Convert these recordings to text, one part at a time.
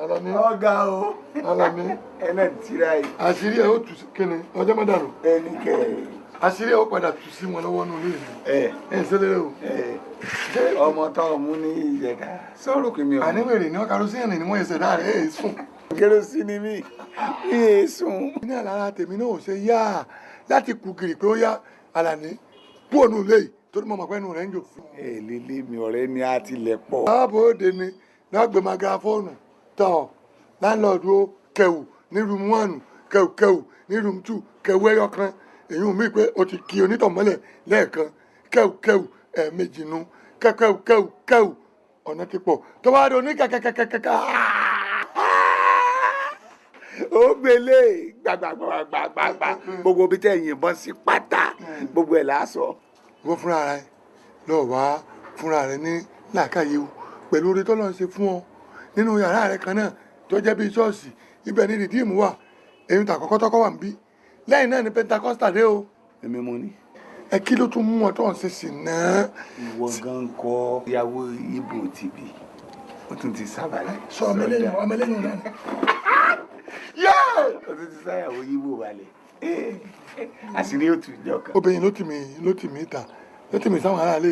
Alani. Ọ̀gá o. Alani. Ẹ náà tira yìí. Àṣírí ẹ ó tù sí kíni ọjọ́ mọ́ dànù. Ẹni kẹ. Àṣírí ẹ ó padà tù sí wọn lọ́wọ́ nínú ilé mi. Ẹ ẹ ń sẹ́lẹ̀ o. Ọmọ tó mú ní ìjẹta sọ̀rọ̀ kí mi ò. Àníwèrè ni wọ́n karosíìnì ni wọ́n yẹ sẹ̀dá rẹ̀ ẹ̀ sùn. Kérosíìnì mi mi è sùn. Ní àlára tèmi náà ò ṣe yá láti kú gìrì pé ó yá Àlàní kú ònú ilé yìí torí mo mọ̀ pé ẹnu rẹ̀ ń jò. Ẹ lélẹ̀ mi ọ̀rẹ́ ni a ti lẹ̀ pọ̀. Báàbò òde ni náà gbé magafóònù tọ̀ láńlọ́ọ̀dù ó kẹwù ní room one, kẹwù kẹwù ní room two, kẹwù ẹyọ kan, èyí ò mí pé o ti kí onítọ̀ mọ́lẹ̀ lẹ́ẹ̀kan, kẹwù kẹwù ẹ̀ẹ̀mejì nu, kẹwù kẹwù kẹwù ọ̀nà ti pọ̀ tó bá dé oní kẹkẹkẹkẹkẹ. Ó gbélé gbàgbàgbàgbàgbà, gbogbo bí tẹ̀ yìnbọn sí pátá, gbogbo ẹ̀ lásọ. Wọ́n fúnra rẹ̀ lọ́ọ̀ wá fúnra rẹ̀ ní làákàyè o, pẹ̀lú orí tọ́lọ́ ń ṣe fún ọ nínú yàrá rẹ̀ kan náà tó jẹ́ bíi ṣọ́ọ̀ṣì, ibẹ̀ ni rìdíìmù wà, èyí tó àkọ́kọ́ tọ́kọ́ wà ń bí, lẹ́yìn náà ni Pentecostal dé o. Èmi mo ní. Ẹ kí ló tún mú ọ tó ń ṣe sí náà. Ìwọ gan kọ ìyàwó ibo tìbí ó tún ti sábàlẹ̀. Sọ ọmọ ẹlẹ́yìn, ọmọ ẹlẹ́yìn náà. Ó tún ti sáyàwó ibo balẹ̀, àṣírí ó tún jọ kan. Obìnrin ló tì mí ta, ló tì mí sáwọn aráàlú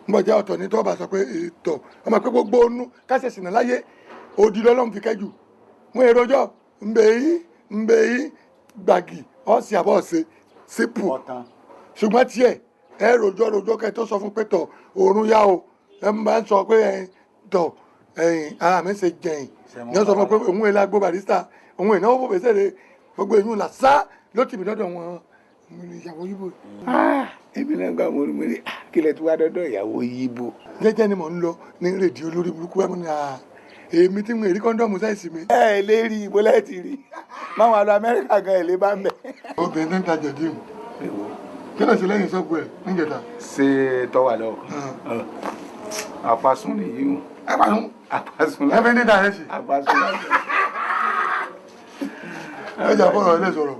ń bọ̀ jẹ́ ọ̀tọ̀ ní tó bá sọ pé ètò ọmọ pé gbogbo onú kásẹ̀ sìnà láyé odi lọ́lọ́run fi kẹ́jù mú èròjọ́ ńbẹ yí gbàgì ọ̀sẹ̀ àbọ̀ ọ̀sẹ̀ sípù, ṣùgbọ́n tiẹ̀ ẹ rojọ́ rojọ́ kẹ́ tó sọ fún pé tọ̀ òórùn yá o, ẹ máa ń sọ pé ẹ tọ̀ ẹ̀yìn ara mi ṣe jẹ̀yìn ní wọ́n sọ fún pé òun èlò agbo barista, òun ìnáwó bò bẹ́sẹ̀ rẹ, gbogbo èyí là sá ló tì mí lọ́dọ̀ wọn ìyàwó yíbo. Èmi náà gbà mo rí, mo rí kí lẹ tí wàá dọ́dọ̀ ìyàwó yíbo. Jẹ́jẹ́ ni mò ń lọ ní rédíò olórí burúkú ẹ̀ mú ni èmi tí mo rí condom size mi. Ẹ ẹ lè rí ibo lẹ́ẹ̀tì rí máwọn àlọ Amẹ́ríkà gan ẹ̀ lè bá ń bẹ̀. Obìnrin tó ń tajà díìmù, kí ló ṣe lẹ́yìn sọ́ọ̀bù ẹ̀ níjẹta? Ṣé tọ́wà lọ àpasùn nìyí o. Àpasùn. Àpasùn. Ẹ fi ní dàrẹ́ sí. Àpasùn. Ẹ jà fọ̀rọ̀ ẹ lè sọ̀rọ̀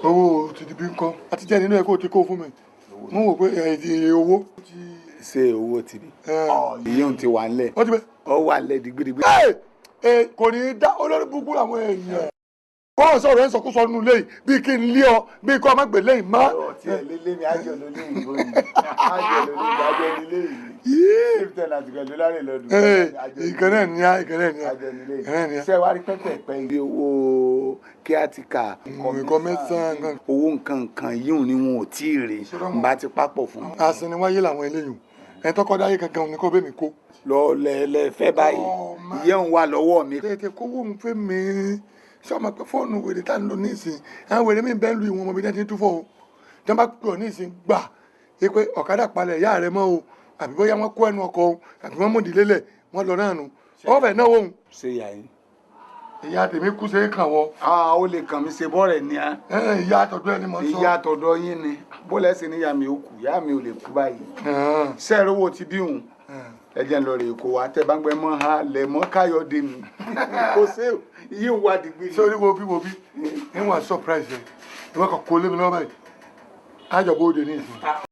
owó ti di bí ń kọ́ àti jẹ́ nínú ẹ̀ kó o ti kó fún mi, mo wò pé owó. Ṣé owó ti bí? Ìyóhun ti wà ńlẹ̀. Ó ti bẹ́. Ó wà ńlẹ̀ digbidigbi. Ẹ kò ní í dá olórí burúkú làwọn èèyàn wọ́n sọ̀rọ̀ ẹ̀ ń sọkúsọ nínú ilé yìí bíi kí n lé ọ, bíi kó o má gbé lẹ́yìn má. Ọtí ẹ lélẹ́ mi, àjọ ló ní ìbò yìí, àjọ ló ní ìbò, àjọ nílé yìí, chief tenant pẹ̀lú lárè lọ́dún. Ìkan náà ní á, ìkan náà ní á. Àjọ nílé Ìkan náà ní á. yìí. Ṣé wàá rí pẹ́pẹ́pẹ́ ilé owó kí á ti kà. Nǹkan mẹ́sàn-án. Owó nǹkan nǹkan yíùn ni wọn ò tí ì rí n bá ti papọ̀ fún. Àsìnìwáyé làwọn eléyìí, ẹ̀ tọ́kọ́ dáyé kankan ní kó bẹ́ẹ̀ mi kó. Lọ lẹ fẹ́ báyìí, ìyẹn ń wà lọ́wọ́ mi. Tètè kówó ń fẹ́ mi, ṣé ọmọ pé fóònù wèrè tá ń lò nísìn, àwọn wèrè mi bẹ́ẹ̀ lu ìwọ̀n ọmọ mi tí ń túfọ̀ o, tí wọ́n bá pè ọ́ nísìn gbà é pé ọ̀kadà palẹ̀ ìyá rẹ mọ́ o, àbí bóyá wọ́n kó ẹnu ọkọ̀ o, àbí wọ́n mú ìdílé lẹ̀ wọ́n lọ náà nù ọ̀fẹ́ náà wò. Ṣé ìyá yín? Ìyá tèmi kú, ṣe é kàn wọ́. A ó lè kàn mí ṣe bọ́ọ̀rẹ̀ ni a. Ìyá àtọ̀dọ̀ ẹni mọ̀ ń sọ. Ìyá àtọ̀dọ̀ yín ni bó lẹ́sìn ní ìyá mi ò kú, ìyá mi ò lè kú báyìí. Sẹ́ẹ̀rì owó ti bí òun, ẹ jẹ́ ń lọ rè kó wa tẹ́ bá ń gbẹ́ mọ́ ha lẹ̀ mọ́ Káyọ̀dé mi kò sí yíò wá dìgbì. Sórí wo bí níwọ̀n surprise ẹ̀, ìwọ́n kan kó lé mi lọ́wọ́ báyìí, àjọpọ̀ òde ní ìsìn.